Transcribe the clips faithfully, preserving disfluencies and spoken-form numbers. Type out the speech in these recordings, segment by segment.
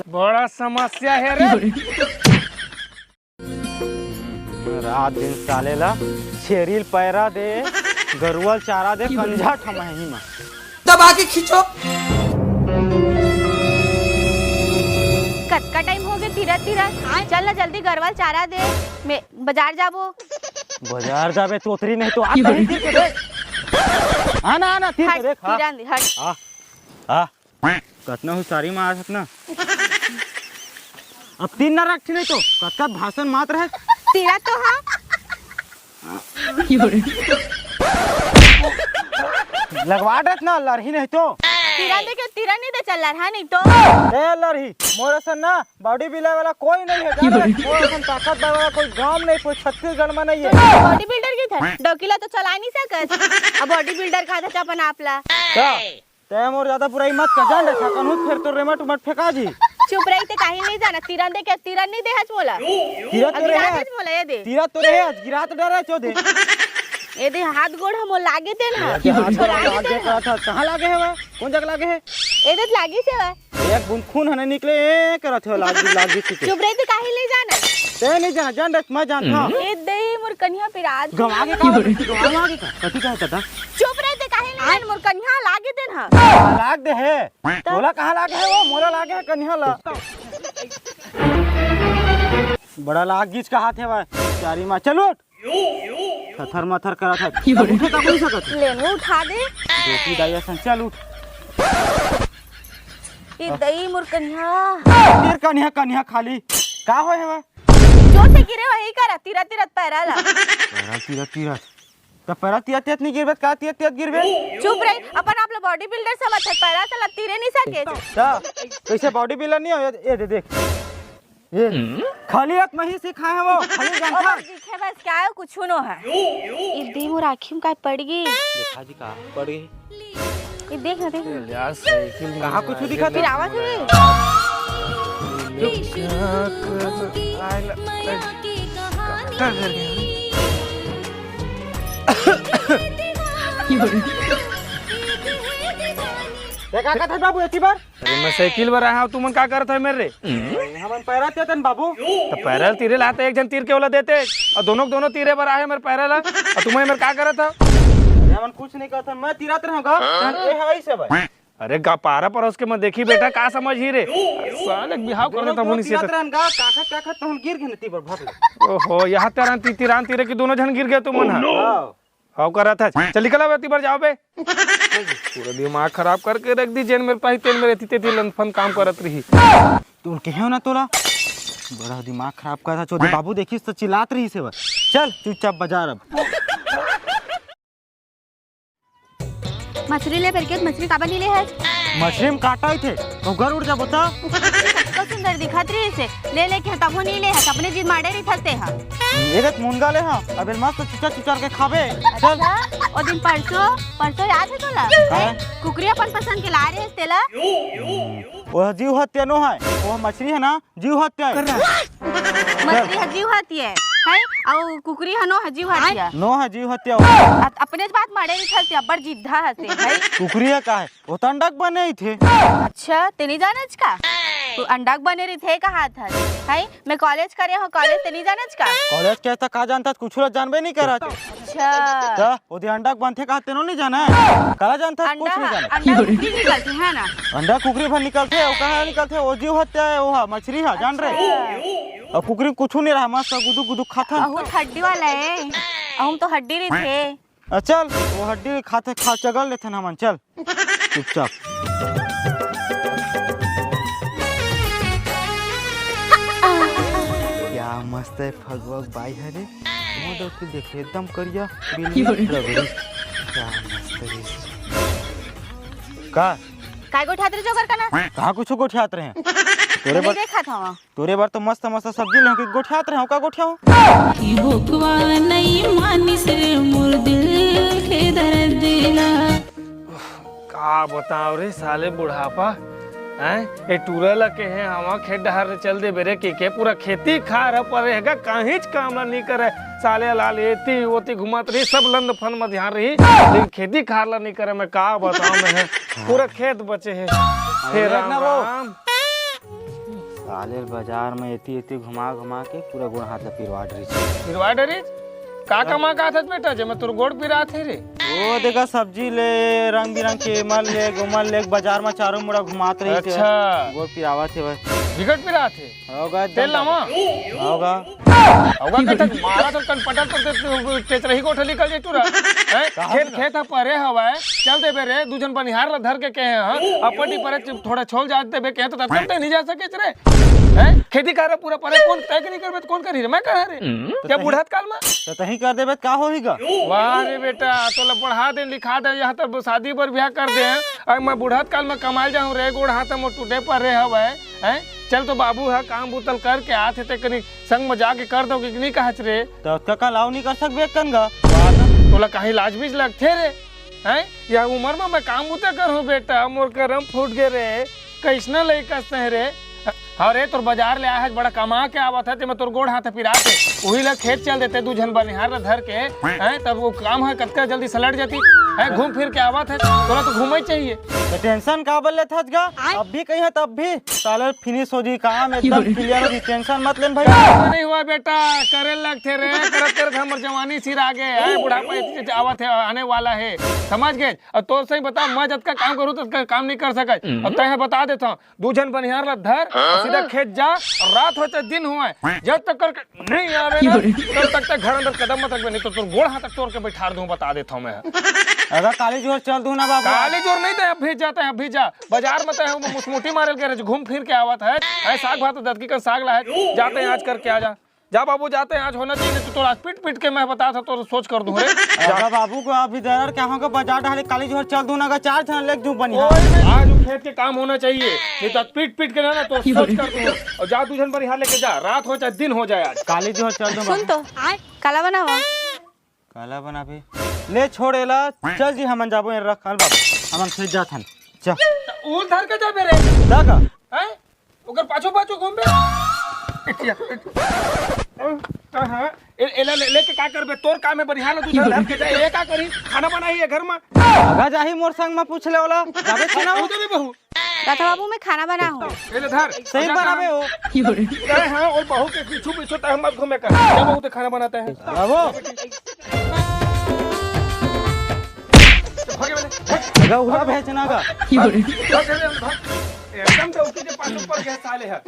बड़ा समस्या हे रे। रात दिन साले ला छेरी ल पैरा दे, गरुवा ल चारा दे, कंझा ठमही म। दबा के खींचो। कतका टाइम होगे तीरत तीरत? चल ना जल्दी गरुवा ल चारा दे, मैं बाजार जाबो। बाजार जाबे तोतरी, नहीं तो आ कहीं तीर के देख। आ ना, आ ना, तीर के हट, देख, हाँ। तीरन दे, हट। आ, आ। कतना हुसियारी मारत हस ना। अब तीर ना रख, नहीं तो कतका भाषण मारत रहे। तीरत तो हाँ। लगवा देत ना लड़ही नहीं तो। तीरन दे के तीरन नहीं दे, चल लड़हा नहीं तो। ए लड़ही, मोर असन ना बॉडी बिल्डर वाला कोई नहीं है, जाने? मोर असन ताकतवर वाला कोई गांव नहीं, कोई छत्तीसगढ़ में नहीं है। बॉडी बिल्डर की था, डोकीला तो चला नहीं सकत। अब बॉडी बिल्डर कहा था अपन आप ला। क्या? तैं मोर ज्यादा बुराई मत कर, जान रहा, कनहू फेर तो रेमट उमट फेंका जी। चुप रही, ते काहे नहीं जाना, तीरन दे के तीरन नहीं दे हच मोला। तीरत तो अब रहे गिरा आज। दे मोला, ये दे। तीरत तो रहे आज, गिरा तो डरे चो दे। ये दे हाथ गोड़ हम लागे ते ना। ये हाथ गोड़ लागे ते ना। कहाँ लागे है वह? कौन जगह लागे है? ये दे लागी से वह। एक बूंद खून हने निकले, ए, करत हो, लाग, लाग जी चुके। चुप रही, ते काहे नहीं जाना? ते नहीं जाना, जान रहा, मैं जानता हूँ। ए दे मोर कन्या पिरात। गवा के का? गवा के का? कथी कहता था? चुप रहे, ते काहे नहीं जान, मोर कन्या लागे देन ह। लाग दे है। तोला कहाँ लागे है वो? मोला लागे है कन्या ला। बड़ा लाग गीच का हाथ है भाई। चारी माँ, चल उठ। थथर मथर करत है। अब उठे तक नहीं सकत। ले, मुंह उठा दे। देखी दाई असन, चल उठ। ए दई मोर कन्या। तेर कन्या, कन्या खाली। का होय हवा? जोर से गिरे वही करा, तीरत तीरत पैरा ला। पैरा तीरत तीरत। त पैरा तीरत तीरत नहीं गिरबे, का तीरत तीरत गिरबे? चुप रही, अपन आप ला बॉडी बिल्डर समझ है, पैरा से ला तीरे नहीं सके। त कैसे बॉडी बिल्डर नहीं हो? ये, ये दे देख। ये खाली एक मही से खाए हैं वो, खाली जानता। ओकर दिखे बस क्या है, कुछ नो है। ये दे मोर आँखी में काय पड़ गई। देखा जी का पड़ गई। ये देख ना, देख ना। यार, साइकिल में कहाँ कुछ दिखा फिर आवाज हुई। देखा का था बाबू, एक ही बार। अरे, मैं साइकिल बर आया हूँ, तुमन का करत है मेरे? हमन पैरा तेतन बाबू। तो पैरा तीरे लाते, एक जन तीर के ओला देते, और दोनों दोनों तीरे बर आए मेरे पैरा ला, और तुम्हें मेरे का करत है? अरे, हमन कुछ नहीं करत, मैं तीरत रहूंगा। ए है ऐसे भाई। अरे, गा पारा परोस के मैं देखी बेटा, का समझ ही रे? साले बिहाव कर देता होनी से। तीरत रहन गा, काखत काखत तहन गिर गए ती बर भाग ले। ओहो, यहाँ तेरा ती, तीरान तीरे की दोनों जन गिर गए तुमन हा। हाँ। हाव करत हस। चल निकल, अब एती बर जाओ बे। पूरा दिमाग खराब करके रख दी, जेन मेर पाही तेन मेर एती तेती लंदफंद काम करत रही। तोर कहेव ना तोला, बड़ा दिमाग खराब करत हस। चोदी बाबू देखिस त चिल्लात रहिस हे। चल चुपचाप बाजार अब। मछरी ले बर के, मछरी काबर नी ले हस? मछरी में कांटा होथे, तो घर उड़ जाबो त। कतको सुंदर दिखत रहिस हे, ले लेके तभो नी ले हस, अपने जिद माड़े रहिथस तेहा। एदे त मुनगा ले हा, अबे मस्त चुचर चुचर के खाबे। चल। अच्छा, ओ दिन परसों, परसों याद हे तोला? हाँ। कुकरी अपन पसंद के लाय रहिस तेला। ओह जीव हत्या नो हे, ओह मछरी हे ना, जीव हत्या हे। मछरी ह जीव हत्या हे, अउ कुकरी ह नो ह जीव हत्या। नो ह जीव हत्या। अ-, अपने बात माड़े रहिथस, अब्बड़ जिद्दा हस, भाई। कुकरी ह का हे? ओ त अंडा के बने रहिथे। अच्छा, ते नी जानच का? तू अंडा के बने रहिथे कहात हस। हाय, मैं कॉलेज करे हूँ, कॉलेज ते नी जानच का? कॉलेज के त का जानथस, कुछु ला जानबे नी करत। अच्छा। त ओदे अंडा के बनथे कहात तेनो नी जाना? काला जानथस, कुछ नी जाना। अंडा कुकरी निकलथे, है ना? अंडा कुकरी भर निकलथे, ओ कहाँ निकलथे? ओ जीव हत्या हे, ओ हा, मछरी हा, जान रहे? अच्छा। अउ कुकरी कुछु नी रहा, मस्त गुदुक गुदुक खाथन। बहुत हड्डी वाला हे। अहूँ तो हड्डी रहिथे। अ, चल, ओ हड्डी खाथे, खा चगल लेथन हमन, चल। चुपचाप। क्या मस्त हे फगुआ के बाई हरे। मोर डौकी देख ले, एकदम करिया, बिल्ली रबड़ी। क्या मस्त हे। का? काय गोठियात रहे जोगर का ना? कहाँ कुछु गोठियात रहे? तोरे बर देखत हवा। तोरे बर तो मस्त मस्त सब्जी लेहूं कि गोठियात रहे हूं, का गोठियाहूं? ई बोकवा नइ मानिस रे मोर दिल के दरद ला। का बताओ रे साले बुढ़ापा, हैं? ए टूरा ला कहे हवा खेत डहर ले चल दे बेरे के, के पूरा खेती खार ह परे हे गा, काहीच काम ला नी करे। साले लाल एती ओती घुमत रही, सब लंद फन म ध्यान रही, लेकिन खेती खार ला नी करे। मैं का बताओ मैं, पूरा खेत बचे हे। हे देख राम ना वो। राम। साले बाजार में एती एती घुमा घुमा के पूरा गोड़ हाथ ला पिरवा डरिस। पिरवा डरिस? का कमा का थस बेटा, जेमे तोर गोड़ पिरात हे रे? वो देखा सब्जी ले, रंग बिरंग के एमन ले, ओमन ले, बाजार में चारों मुड़ा घुमात रहिस हे। अच्छा। गोड़ पिरावत हे भाई। बिकट पिरात हे। होगा तेल लावा। होगा। होगा के तक मारा तो कनपटा तो ते-, ते-, तेचरही गोठली कर दे तू रा। हैं? कहाँ खेत, से? खेत ह परे हवय, चल देबे रे, दू झन बनिहार ला धर के कहे हं, अपन डी परे थोड़ा छोल जा देबे कहे तो तब तक नहीं जा सके रे। हैं? खेती करे पूरा परे, कोन तय के नहीं करबे तो कोन करही रे? मैं कहा रे? हम्म। क्या बूढ़त काल में? तो तहीं कर देबे त का होही गा? वाह रे बेटा, तोला पढ़ा दे, लिखा दे, यहाँ तक शादी बर ब्याह कर दे। अब मैं बूढ़त काल में कमाए जाऊँ रे, गोड़ हाथ मोर टूटे परे हवय। हैं? चल तो बाबू ह काम बूतल करके आथे ते कनी संग में जाके कर दो कि नहीं कहच रे? त ओतका का लाव नहीं कर सकबे कन गा? तोला कहीं लाज बीज लगथे रे? हैं? यह उम्र में मैं काम बूता करहूँ बेटा, मोर करम फूट गे रे। कइसना लइका सह रे? हाँ रे, तोर बाजार ले आए हस, बड़ा कमा के आवत हे, तेमे तोर गोड़ हाथ पिरात हे। उही ला खेत चल देते, दू झन बनिहार ला धर के, हैं? तब वो काम ह कतका जल्दी सलट जाती, हैं? घूम फिर के आवत हे, तोला तो घूमे चाहिए। तो tension काबर लेथस गा? अब भी कहीं है तब भी साले finish हो जी काम, एकदम clear हो जी, tension मत लेन भाई। नहीं हुआ बेटा, करे लगथे रे, करत करत हमर जवानी सिरा गे, हैं? बुढ़ापा इतने आवत हे, आने वाला हे, समझ गे? अउ तोर सही बता, मैं जतका काम करूँ, ततका काम नहीं कर सकत। अउ तैं बता देथव, दू झन बनिहार ला धर, अउ सीधा खेत जा, अउ रात होय चाहे दिन होय, जब तक करके नहीं आवे ना, तब तक ते घर अंदर कदम मत रखबे, नहीं तो तोर गोड़ हाथ तक तोड़ के बैठार दूँ, बता देथव मैं। अगर काली जोर चल दूँ ना बाबू। काली जोर नहीं, ते अभी जा, ते अभी जा। बाजार में ते मुसमुटी मारे के घूम फिर के आवत हे, ऐ साग भात दतकी कन साग ला हे, जाते आज करके आ जा। जा बाबू, जाते आज होना चाहिए, नहीं तो तोला पीट पीट के मैं बता था, तो सोच कर दूँ रे। जा। अगर बाबू को अभी दरर क्या होगा, बाजार डाले काली जोर चल दूँ ना, अगर चार झन लेके जूँ बनिहार। आज वो खेत के काम होना चाहिए, नहीं तो पीट पीट के ना, ना तो सोच कर दूँ। अउ जा, दू झन बनिहार लेके जा, रात हो चाहे दिन हो जाए आज। काली जोर चल दूँ सुन बाबू। तो, काला बनावा? काला बनाबे? ले छोड़ एला, चल जी, हमन जाबो, एला रख, बाबू, हमन खेत जाथन। चल। त उल धर के जाबे रे। दा का? हैं? ओकर पाछू पाछू घूमबे। हाँ, ए-, एला ले, लेके का करबे? तोर काम हे बनिहार ला, तू धर के जा। ए का करी? खाना बनाही ए घर में। आगा जाही मोर संग में पूछ ले ओला। जाबे छे ना? तू देबे बहू। राठौर बाबू, मैं खाना बनाहूँ। ए ले धर। सही बनाबे हो। अरे हाँ, और बहू के पीछू पीछू तय मत घूमे कर। जब बहू ते खाना बनाता है। बाबू। भागे वाले। अगा उड़ा भेजना का। भाग, भाग, भाग, भाग। एकदम डौकी के पास ऊपर गया साले है।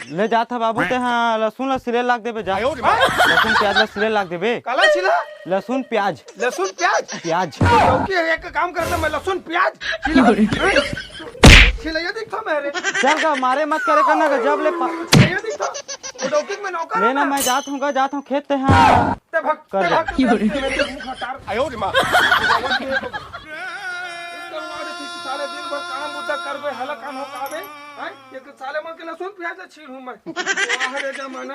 ले जात ह बाबू ते, हाँ, लहसुन ला सिले लाग देबे जा। आयो रे माँ। लहसुन प्याज ला सिले लाग देबे। काला छिला? लहसुन प्याज। लहसुन प्याज? प्याज। डौकी है, एक काम करता मैं लहसुन प्याज छिला। छिलैया दिखता मैं रे। चल गा, मारे मत करे करना गा, जब ले पा- छिलैया दिखता। वो डौकी में नौकर लेना है। मैं जात हूँ गा, जात हूँ खेत ते, हाँ। ते भग, कर ते दे। भग, ते भग, ते मेरे मुंह का तार। आयो रे माँ। साले दिन भर काम बुता करबे, हला काम हो पावे। हैं? ये तो साले मन के लहसुन प्याज छील हूँ मैं। वाह रे जमाना।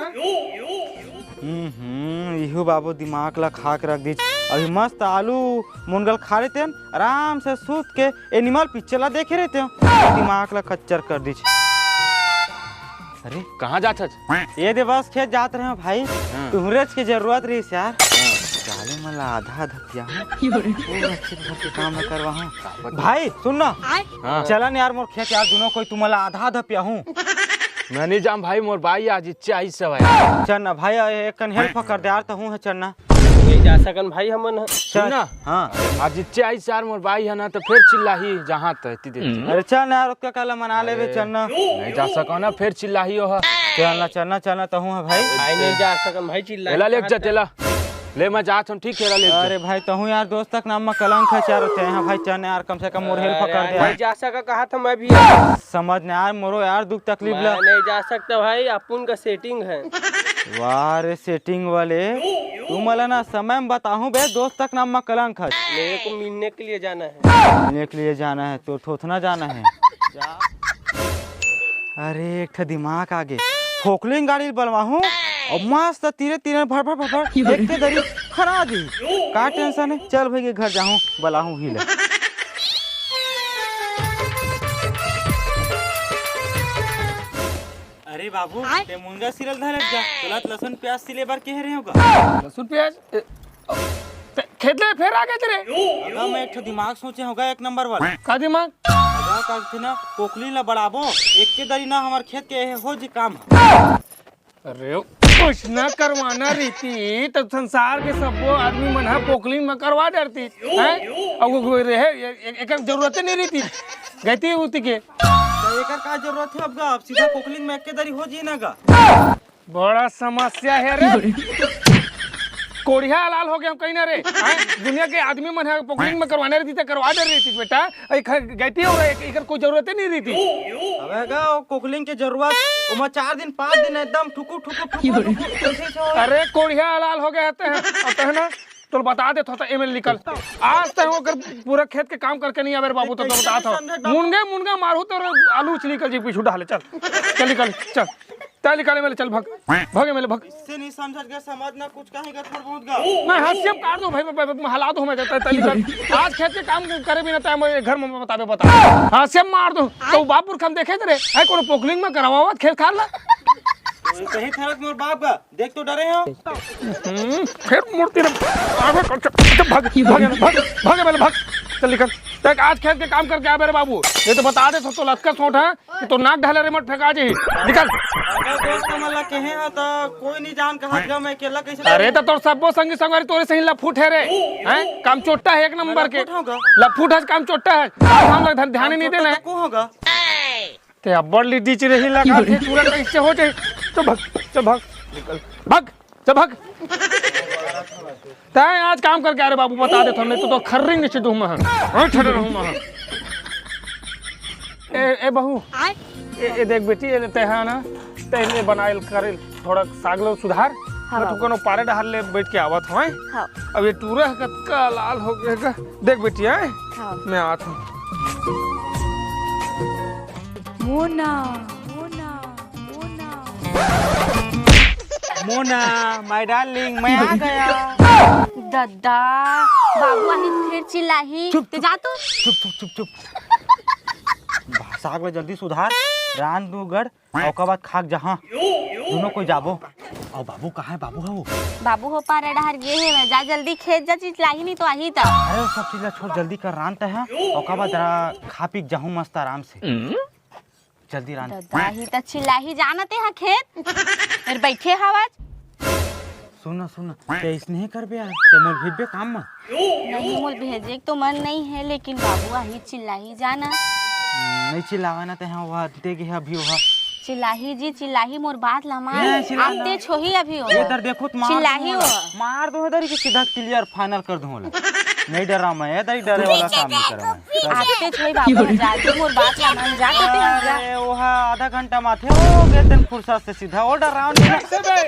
हम्म, हम्म, इहू बाबू दिमाग ला खा के रख दीच। अभी मस्त आलू मुनगल खा लेतेन, आराम से सूत के एनिमल पिक्चर ला देखे रहते हो। दिमाग ला खच्चर कर दीच। अरे, कहाँ जात हच? ये दे बस खेत जात रहे हो भाई। हाँ। तुहरेच के जरूरत रहीस यार। हाँ। साले मन ला आधा आधा पियाहूँ। पूरा खेत भर के काम मैं करवाहूँ। भाई, सुन ना। हाँ। चला न यार, मोर खेत यार, दुनों कोई तुमन ला आधा आधा पियाहूँ। मैं नहीं जाम भाई, मोर बाई आज इच्छा आई सब यार। चल ना भाई, एक कन help कर दे यार, तहूँ है चल ना। नहीं जा सकन भाई हमन ह। सुन ना। हाँ। आज इच्छा आई यार, मोर बाई है ना, तो फिर चिल्लाही जहाँ तक। अरे चल ना यार, ओतका काला मना लेबे, अरे, चल ना। नहीं जा सको ना, फिर चिल्लाही ओह। चल ना, चल ना, चल ना, तहूँ है भाई। भाई नहीं जा सकन भाई, चिल्ला एला लेके जा, तेला। ले, मैं जात हूँ, ठीक है, एला लेके जा। अरे भाई, तहूँ यार, दोस्त तक नाम में कलंक है, चारों ते यहाँ भाई, चल ना यार, कम से कम मोर help कर दे यार। नहीं जा सका, कहा था मैं भी। समझ ना यार, मोरो यार, दुख तकलीफ मैं ला। नहीं जा सकता भाई, अपुन का setting है। वाह रे, setting वाले, तू मला ना समय में बताहूँ बे, दोस्त तक नाम में कलंक है। मेरे को मिलने के लिए जाना है। मिलने के लिए जाना है, तो थोथना जाना है। जा। अरे, एक ठो दिमाग आ गे। फोकलिंग गाड़ी बलवाहूँ अउ मस्त तीरे तीरे भर भर भर भर एक ठे दरी खरा दी। का tension है? चल भई के घर जाहूँ, बलाहूँ ही ले। अरे बाबू, आय? ते मुंजा सिरल धरत जा, तोला त लहसुन प्याज सिले बर कह रहे हो का? लहसुन प्याज? ए, अ, ते खेत ले फेर आ गे रे। अगा मैं एक ठो दिमाग सोचे हों गा, एक नंबर वाला। का दिमाग? अगा का कथे ना, पोकली ला बढ़ाबो, एक के दरी ना हमर खेत के हो जी काम ह। अरे, कुछ ना करवाना रहितिस त संसार के सब्बो आदमी मन ह पोकली म करवा डरतिस, हैं? अउ वो रहे, ए-, ए-, एकर जरूरते नइ रहितिस, गइती उती के। त एकर का जरूरत हे अब गा? अब सीधा पोकली म एक के दरी हो जी ना गा। बड़ा समस्या हे रे। कोढ़िया लाल हो गे हम कहीं ना रे, हैं? दुनिया के आदमी मन ह पोकली म करवाना रहितिस त करवा डरतिस बेटा। अई ख-, गइती हो रे, एकर कोई जरूरते नइ रहितिस। अबे गा, वो कोकलिंग के जरूरत, ओमा चार दिन, पाँच दिन एकदम ठुकुर, ठुकुर, ठुकुर, ठुकुर, कइसे, कइसे हो? अरे, कोढ़िया लाल हो गे हे ते, अब ते हे ना, तोला बता देथों, त एमे ले निकल। आज ते ओकर पूरा खेत के काम करके नइ आबे रे बाबू, त तोला बता देथों। मुनगे, मुनगा मारहूं त आलू उछली कर जी पीछू डाले, चल, चल निकल, चल। तैं निकाले में ले, चल, भग। भग में ले, भग। इससे नहीं समझत गा, समझ ना कुछ कहीं का थोड़ा बहुत गा। मैं हंसिया म काट दूं भाई, मैं, मैं, मैं हला दूं, मैं, तैं, तैं निकल। आज खेत के काम करे बिना तैं मोर घर में बताबे बता। हंसिया म मार दूं। त बाप पुरखा म देखे थे रे, है कोनो पोकलिंग म करवावत खेत खार ला। सही थरक मोर बाप का, देख तो डरे हो। हम्म, फेर मूर्ति ने आगे कर, चल, चल, भग, भग, भग, भग, भग, भग। चल निकल। तैं आज खेत के काम करके आबे रे बाबू, नइ त बता देथों, तो लतका सोंट हे। कि तोर नाक ढाले रे मत फेंका जी। निकल। अरे दोस्त मन ला कहे हा त कोई नइ जान कहत गा, मैं अकेला कइसे अरे करूं? त तोर सब्बो संगी संगवारी तोरे सही लफूट हे रे। हैं? काम चोट्टा हे एक नंबर के। लफूट होगा। लफूट हे, काम चोट्टा हे। आज हम लोग ध्यान, ध्यान ही नइ देना हे। को होगा? तैं अब्बड़ लिड्डी चिरही लगा थे, पूरा कइसे हो जाही? चल भग, चल भग, निकल, भग। चल भग। तैं आज काम करके आ रे बाबू, बता देथों, नइ त तोर खर्री नइ छिदहूं मैं। हाँ, ठहरे रहूं मैं। ए, ए बहू। आय? ए, ए देख बेटी, ए तैं हा ना, तैं ले बनाइल करेल, थोड़ा साग लो सुधार। हाँ मैं तो बाबू। कोनो पारे डहर ले बइठ के आवत हों। हाँ। अब ये टूरा ह कतका लाल हो गे गा। देख बेटी, आय? हाँ। मैं आवत हों। मोना, मोना। मोना। मोना, my darling, मैं आ गया। ददा, बाबू आही फेर चिल्लाही। चुप, ते चुप। जा तो। चुप, चुप, चुप, चुप। साग ला जल्दी सुधार, रांध दू गड़, अउ ओकर बाद खाक जहां। दुनों कोई जाबो। अउ बाबू कहाँ हे? बाबू हो? बाबू हो पारा डहर गे हे, जा जल्दी खेत जा, चिल्लाही नइ त आही त। अरे वो सब चीज ला छोड़, जल्दी कर, रांध ते हे, ओकर बाद रा-, खा पी के जाहूं मस्त आराम से। जल्दी रांध। ददा ही त चिल्लाही, जा ना ते हा खेत। फेर बइठे हवच। सुन ना, सुन ना, तैं अइसने करबे यार, तैं मोला भेजबे काम म? नहीं, मोला भेजे के तो मन नइ हे, लेकिन बाबू आही चिल्लाही, जा ना। नइ चिल्लावय ना, तैं हा, वो दे गे हे अभी वो। चिल्लाही जी, चिल्लाही, मोर बात ला मान। नहीं, चिल्ला ना। आते छोही अभी वो। ये दर देखो तो मार चिल्लाही दूंगा। वो। मार दूं इधर ही कि सीधा clear final कर दूं ओला। नइ डरावं मैं, ए दई डरे वाला काम नइ करंव मैं। आते छोई बाबू, जा तू मोर बात ला मान, जा तू ते जा। अरे, ओहा आधा घंटा म आथे, ओ गे तेन फुरसत से सीधा, ओ डरावं नइ। कैसे बे?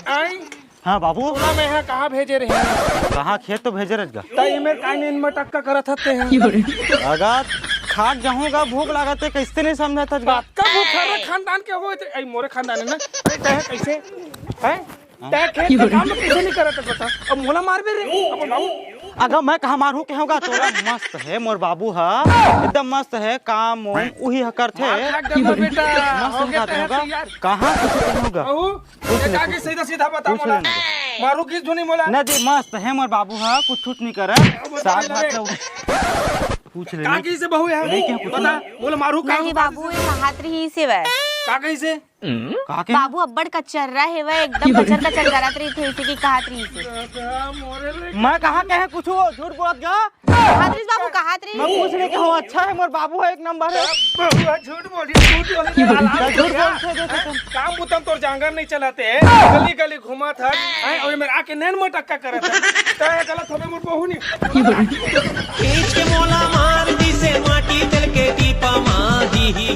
आई? हाँ बाबू। तोला मैं हा कहाँ भेजे रहेंव? कहाँ, खेत तो भेजे रहेंव गा। त एमेर काय नेन मटक्का करत हस ते हा? अगर खाक जाहूं गा, भूख लागत हे, कइसे नइ समझत हस गा? बात का भूख हर खानदान के होय ते, आई मोरे खानदान हे ना। अरे, तैं हा कइसे? हैं? तैं खेत के काम कइसे नइ करत हस बता? अब मोला मारबे रे, अपन बाबू। अगर मैं कहाँ मारहूं कहेंव गा, तोला मस्त हे मोर बाबू हा, एकदम मस्त हे, काम उम उही हा करथे। मार खा के डरना बेटा, मस्त हो गया खात तैं होगा। तैयार। कहाँ कुछ कहेंव गा? बहू, कुछ ये नहीं, का कुछ के सीधा सीधा बता कुछ मोला। नहीं। मारू किस धुनी मोला? ना जी, मस्त हे मोर बाबू हा, कुछ छूट नइ करे। अब बता साग ले भात बे। ला पूछ ले, का नहीं। कइसे बहू हे? नहीं, क्या कुछ बता, नहीं। मोला मारू का नहीं तू का बाबू, कइसे? ये कहात रहिस हे वह। का कइसे? का के? बाबू अब्बड़ कचर्रा हेवय, एकदम कचर कचर करत रहिथे, इसे की कहत रहिसे। मैं कहाँ कहे कुछ, झूठ बोलत गा? कहत रहिस बाबू, कहत रहिस। मैं कुछ नहीं कहूँ, अच्छा हे मोर बाबू हे, एक नंबर हे। बाबू झूठ बोली, झूठ बोली, झूठ बोलथे, देख, देख। काम बुता म तोर जांगर नइ चलत हे, गली गली घूमत हस, हैं, अउ एमेर आके नेन मटक्का करत हस। तैं गलत होबे, मोर बहू नहीं।